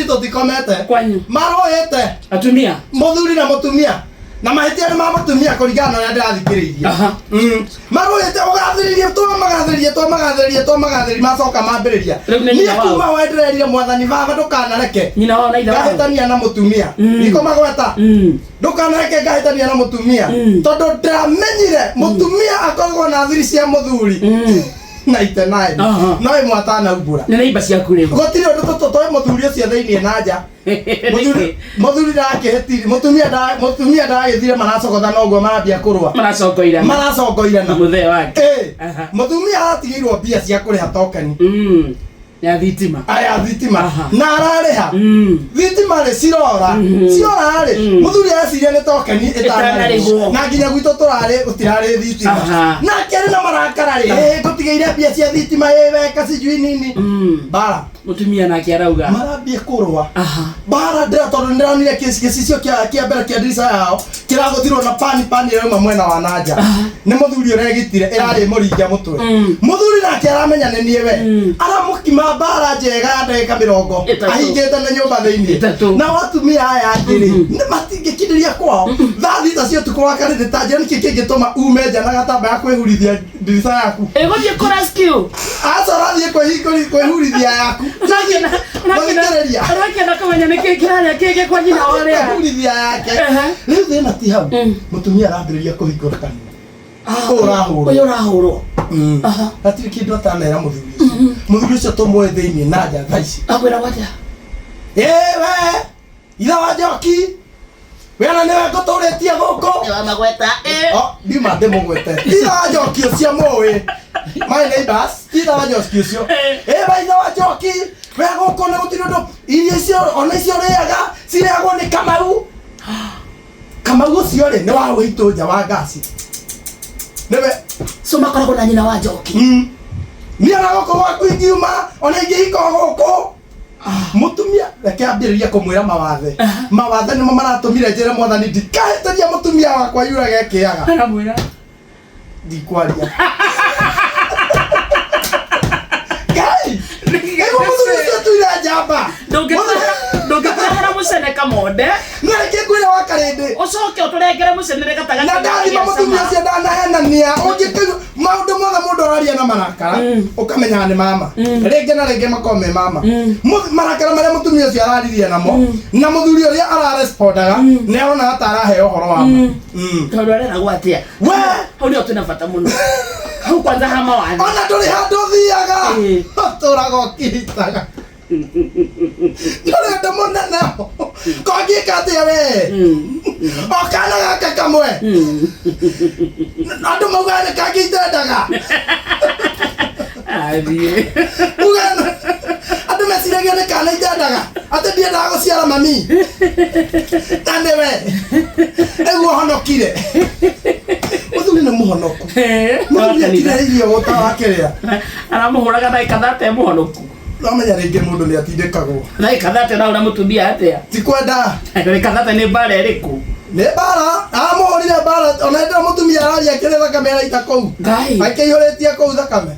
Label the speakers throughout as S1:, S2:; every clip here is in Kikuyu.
S1: Tũtikomete.
S2: Kwanyu.
S1: Marũĩte.
S2: Atumia.
S1: Mũthuri na mũtumia na mahĩtia nĩ ma mũtumia kũringana na ũrĩa ndĩrathikĩrĩirie. Marũĩte ũgathĩrĩrie twamagathĩrĩrie twamagathĩrĩrie twamagathĩrĩrie macoka mambĩrĩria.
S2: Rĩu nĩ nyina
S1: Niĩ
S2: wao.
S1: kuma wendereire mwathani baba ndũkanareke
S2: Nyina wao na ithe wao.
S1: ngahĩtania na mũtumia. Ndikũmagweta. Ndũkanareke ngahĩtania na mũtumia tondũ ndamenyire mũtumia akoragwo na thiri cia mũthuri 99 no ĩmwe atanaumbũra.
S2: Nĩ neighbor ciaku rĩu.
S1: Gũtirĩ ũndũ tũtoĩ mũthuri ũcio thĩinĩ na nja. Mũthuri mũthuri ndakĩhĩtiri mũtumia mũtumia ndagĩthire maracogothana ũguo marambia kũrũa.
S2: Maracongoirana.
S1: Maracongoirana.
S2: Mũthee wake.
S1: Mũtumia aratigĩirwo mbia cia kũrĩha tokeni.
S2: Ya thitima.
S1: Aya thitima. Na ararĩha. Thitima rĩ cirora. Ciora rĩ mũthuri areciria nĩ tokeni ĩtanarĩhwo. Na nginya gwitũ tũrarĩ gũtirarĩ thitima. Nake arĩ na marakara rĩ ngũtigĩire mbia cia thitima ĩ weka sijui nini. Bara.
S2: Mũtumia nake arauga.
S1: Marambia kũrũa. Bara ndĩra tondũ nĩndĩronire gĩcicio kĩa mbere kĩa ndirica yao kĩragũthirwo na pani pani ĩrauma mwena wa nanja. Nĩ mũthuri ũregitire ĩrarĩ mũringa mũtwe. Mũthuri nake aramenya nĩ niĩ we. Aramũkima mbara njega ya ndagĩka mĩrongo ahingĩte na nyũmba thĩinĩ. Nao atumia aya angĩ rĩ nĩ matingĩkindĩria kwao. Thaa thita cia ũtukũ wa karĩndĩ ta njĩra nĩkĩ kĩngĩtũma ume nja na gatambaya kwĩhurithia ndirica yaku.
S2: Ĩgũthiĩ kũ rescue.
S1: Aca ũrathiĩ kwĩhurithia yaku. Gũthikĩrĩria.
S2: Ũrakĩenda kũmenya nĩkĩ kĩrarĩa kĩngĩ kwa nyina wa ũrĩa.
S1: Kwĩhurithia yake. Rĩu thĩna ti hau. Mũtumia arambĩrĩria kũhingũra kanua. Ũyũ ũrahũrwo.
S2: Ũyũ ũrahũrwo.
S1: Hatirĩ kĩndũ atanera mũthuri ũcio. Mũthuri ũcio tũmũĩ thĩinĩ na nja thaa ici.
S2: Akwĩragwo atĩa?
S1: Ĩĩ we ithe wa Njoki wena nĩwe ngũtũrĩtie gũkũ.
S2: Nĩwamagweta.
S1: Oh, ndiuma ndĩmũgwete. Ithe wa Njoki ũcio mũĩ. My neighbors, ithe wa Njoki ũcio. Ĩ we ithe wa Njoki, we gũkũ nĩ gũtirĩ ũndũ irio icio ona icio ũrĩaga cirĩagwo nĩ Kamau. Kamau ũcio rĩ nĩ wa wĩitũ nja wa ngaci. Nĩwe
S2: So makoragwo na nyina wa Njoki.
S1: Niĩ ona gũkũ gwaku ingiuma ona ingĩhika o gũkũ. Mũtumia reke ambĩrĩrie kũmwĩra mawathe. Mawathe nĩmo maratũmire njĩre mwathani ndikahĩtĩria mũtumia wakwa yurage kĩaga.
S2: Aramwĩra.
S1: Ndikwaria. Ngai! Nĩguo mũthuri ũcio tuire njamba.
S2: Ndũngĩtũrehera mũcene kamonde.
S1: Na reke ngwĩre wa karĩndĩ.
S2: Ũcoke ũtũrengere mũcenere gatagatĩ.
S1: Na ndathima mũtumia ũcio ndanahenania. Ũngĩkĩigua maũndũ mothe mũndũ araria na marakara ũkamenya nĩ mama. Rĩngĩ na rĩngĩ makoragwo me mama. Marakara marĩa mũtumia ũcio araririe namo na mũthuri ũrĩa ararespondaga nĩ aronaga ta araheo ũhoro wa ma.
S2: Tondũ areragwo atĩa?
S1: We!
S2: Hau nĩho twĩna bata mũno. Hau kwanza ha mawathe.
S1: Ona ndũrĩ handũ ũthiaga. Ũtũraga ũkiritaga. Ndũrĩ ũndũ mũnene. Kongĩka atĩa we? O kana gaka kamwe. Andũ maugaga nĩ kangĩ itendaga.
S2: Athiĩ.
S1: Uga andũ meciragia nĩ kana itendaga. Atĩ ndiendaga gũciara mami. Na nĩwe. Nĩguo honokire. Mũthuri nĩ mũhonoku. Mũthuri atirĩrĩirie ũta wa kĩrĩa.
S2: Aramũhũraga ndagĩka thate mũhonoku.
S1: Wamenya rĩngĩ mũndũ nĩ atindĩkagwo.
S2: Ndagĩka thate ũrahũra mũtumia atĩa?
S1: Ti kwenda.
S2: Ndagĩka thate nĩ mbara ĩrĩkũ?
S1: Nĩ mbara, aramũhũrire mbara, ona hĩndĩ ĩyo mũtumia araria akĩrĩ thakame araita kũu.
S2: Ngai.
S1: Akĩihũrĩtie kũu thakame.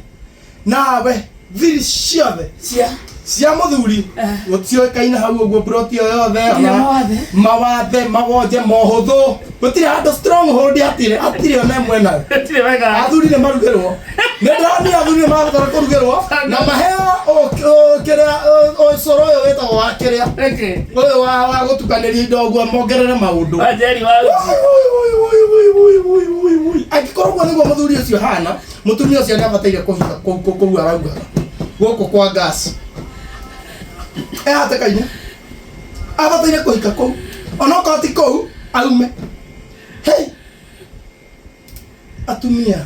S1: Nawe thiri ciothe
S2: cia
S1: cia mũthuri gũtiũĩkaine hau ũguo mburoti o yothe
S2: Nginya mawathe.
S1: mawathe mawonje mohũthũ gũtirĩ handũ stronghold hatirĩ hatirĩ ona ĩmwe nayo.
S2: Hatirĩ wega.
S1: Athuri nĩ marugĩrwo. Nĩ ndĩronire athuri nĩ marabatara kũrugĩrwo na maheo kĩrĩa ũcũrũ ũyũ wĩtagwo wa kĩrĩa ũyũ wa gũtukanĩria indo ũguo mongerere maũndũ.
S2: Wanjeri wa uji.
S1: Angĩkorwo ũguo nĩguo mũthuri ũcio hana, mũtumia ũcio nĩ abataire kũhika kũu araugaga gũkũ kwa gas. E hatĩka-inĩ abataire kũhika kũu onokorwo ti kũu aume. Hey! Atumia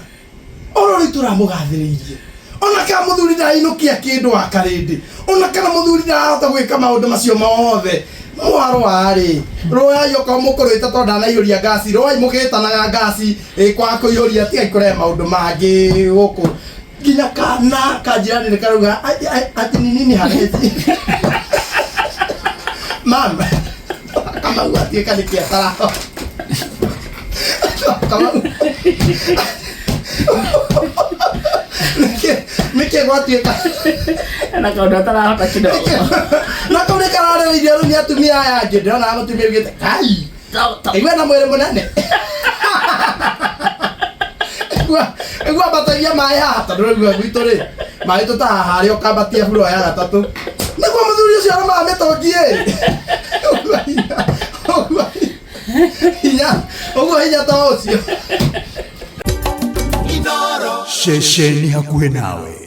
S1: oro rĩu tũramũgathĩrĩirie ona kana mũthuri ndarainũkia kĩndũ wa karĩndĩ ona kana mũthuri ndarahota gwĩka maũndũ macio mothe mwarũa rĩ rũai okorwo mũkũrũĩte tondũ ndanaihũria ngasi rũai mũgĩtanaga ngasi kwa kũihũria tigai kũrehe maũndũ mangĩ gũkũ nginya kana kanjirani nĩ karauga ati ni nini hareti mama Kamau atuĩka nĩ kĩatara Kamau nĩkĩ Nĩkĩ gwatuĩka?
S2: Na kaũndũ atarahota kidogo.
S1: Na kau nĩ kararĩrĩirio rĩu nĩ atumia aya angĩ. Ndĩrona mũtumia augĩte kai igua na mwĩrĩ mũnene. Igua ambatagia maĩ haha tondũ rĩu gwitũ rĩ maĩ tũtaha harĩa ũkambatia buro ya gatatũ nĩguo mũthuri ũcio arũmaga mĩtũngi ĩ. Ũguo hinya, ũguo hinya, ũguo hinya ta ũcio.
S3: Ceceni hakuhĩ nawe.